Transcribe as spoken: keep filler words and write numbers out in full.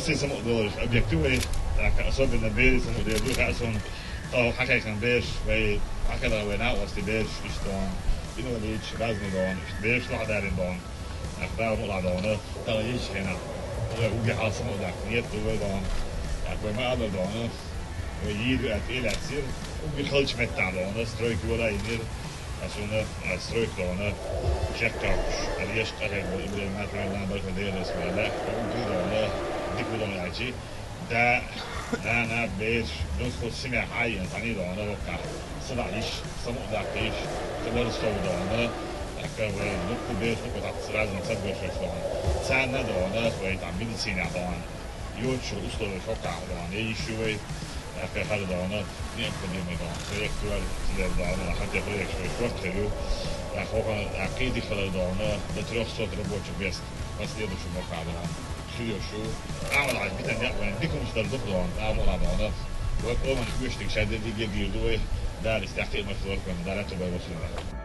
Се самукъадолуш объект ю вай, тӀаккха особенно берий самукъадер ду, хаьа суна, тхо хьакхайкхина бераш, вай хьакхайкхина вай накъостий бераш, иштта дона, инвалидаш, разный дона, иштта бераш лохьадарина дона. ТӀаккха Дала мукъалахь дона, тахана йолчу хенахь, вай угги хьал самукъадаккха нийят ду вай дона. ТӀаккха вай ма-аллара дона, вай йийр ю аьлла тӀе а лаьцнера, угги халчу меттахь дона, стройка йола а йинера, Ас шуна, ас стройка дона, чекхдоккхуш, ас еш къахьега волу Ибрайм Матвеевна бархӀ Делас ваьлла, угги дона, дика ву дона аьлчи, да, нана, бераш, нусхо симехь а йина, цхьаьний дона, воккхахь, са дӀа йиш, самукъадаккха йиш, тӀе лар сов дона, тӀаккха вай дуккха бераш, дуккха тӀаккха разный ца гошуш дона. Царна дона, вай там медицинехь дона. Йоцуш условия хӀокхахь дона, я йиш ю вай, тӀаккха хӀара дона, необходимый дона, проект вара, цилер дона, хӀара де проект вай шорта хир ю, тӀаккха хӀокхунна, тӀаккха кхин дика хилар дона, до трёхсот рабочих мест, последующий хӀокхахь дона, хир йолуш ю, Ӏамал хьажа битан некъ вайн, дика хӀумаш дар дукха дона, Ӏамал а дона, вай къоман оьшург ша де дигге дийр ду вай, Дала стехь кхиамаш лорхойн, Дала аьтту бай васура.